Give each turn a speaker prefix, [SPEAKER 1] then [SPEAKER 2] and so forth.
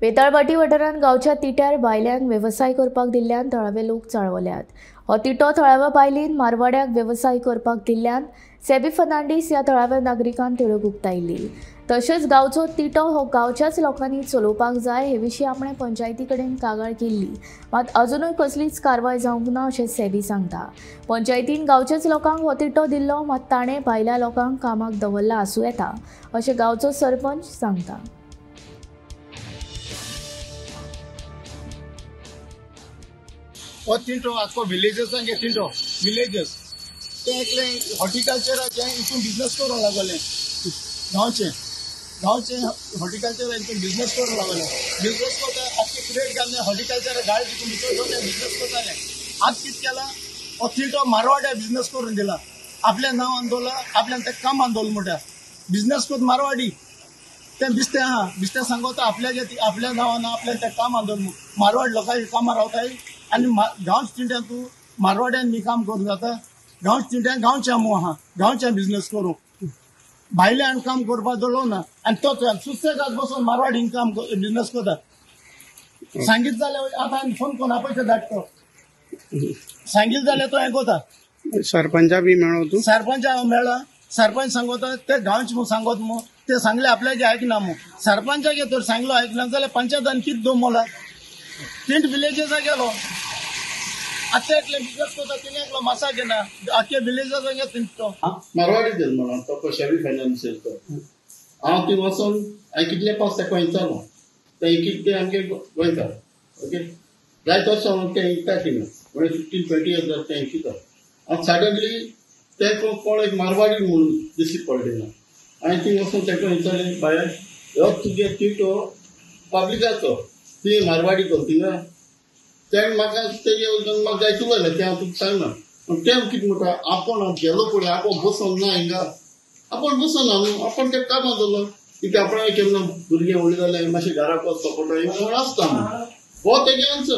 [SPEAKER 1] बेताळभाटी वाठारांत गांवच्या तिट्यार बायल्यांक वेवसाय करपाक दिल्ल्यान थळावे लोक चाळवल्यात. हो तिटो थळाव्या बायलेन मारवाड्याक वेवसाय करपाक दिल्ल्यान सेबी फर्नांडीस ह्या थळाव्या नागरिकान तिडक उक्तायली. तशेंच गांवचो तिटो हो गांवच्याच लोकांनी चलोवपाक जाय हे विशीं आपणें पंचायती कडेन कागाळ केल्ली, मात अजुनूय कसलीच कारवाय जावंक ना अशें सेबी सांगता. पंचायतीन गांवच्याच लोकांक हो तिटो दिल्लो, मात ताणें भायल्या लोकांक कामाक दवरला आसूं येता अशें गांवचो सरपंच सांगता.
[SPEAKER 2] हो तिंटो आजको विलेजर्सांगे तिंटो विलेजर्स ते एकले हॉर्टिकल्चराचें हितून बिजनस करूंक लागले. गांवचे गांवचे हॉर्टिकल्चर हितून बिजनस करूंक लागले. बिजनस करता आजचे क्रेट घालून हॉर्टिकल्चर गाडी तितून भितर घेवन बिजनस करताले. आज कितें केलां, हो तिंटो मारवाड्या बिजनस करून दिला. आपलें नांव आंदोलन आपल्यान तें काम आंदोलन म्हणटा बिजनस करून मारवाडी तें बिस्तें आहा. बिस्तें सांगता आपल्यागे आपल्या नांवान आपल्यान तें काम आंदोलन मारवाड लोकांक कामां रावताय आनी गांवच्या तिंट्यान तूं मारवाड्यान मी काम करूं जाता. गांवच्या तिंट्यान गांवच्या मू आहा, गांवच्या बिजनस करूं, भायल्यान काम करपाक दवरलो ना. आनी तोच सुसेगाद बसून मारवाडीन काम बिजनस करता. सांगीत जाल्यार आतां फोन करून आपयता धाडटो, सांगीत जाल्यार तो हें करता.
[SPEAKER 3] सरपंचा बी मेळो तूं?
[SPEAKER 2] सरपंचा हांव मेळ्ळा. सरपंच सांगता ते गांवचे म्हूण सांगत मू, ते सांगले आपल्याचे आयकना मू. सरपंचागे तर सांगलो आयकना जाल्यार पंचायतान कितें दवरला. तिंट विलेजर्सा गेलो आतां एकले बिजनस करता, तिणें एकलो मासा घेना आख्खे विलेजर्सा गेलो तिंटो.
[SPEAKER 4] मारवाडी दिल म्हणून तो शेवी फायनान्शियल तो हांव थंय वचोन हांवें कितले पावस तेका विचारलो, ते एक ते आमगे गोंयकार ओके जाय तसो हांव तें विकता थिंगा म्हणजे 15-20 हजार तें विकता. हांव सडनली ते कोण एक मारवाडी म्हणून दिश्टी पडले ना. हांवें थंय वचोन तेका विचारलें, बाय हो तुगे तिटो पब्लिकाचो, तुवें मारवाडी कर थिंगा. तेणें म्हाका तेजे म्हाका जायते उलयलें तें हांव तुका सांगना. पूण तें कितें म्हणटा, आपूण हांव गेलो पळय आपूण बसोन ना हिंगा, आपूण बसोना न्हू, आपूण तें कामां दवरलो कित्याक आपणाक केन्ना भुरगें व्हडलें जालें मातशें घराक वचपाक पडटा म्हूण आसता न्हू. हो तेजें आन्सर.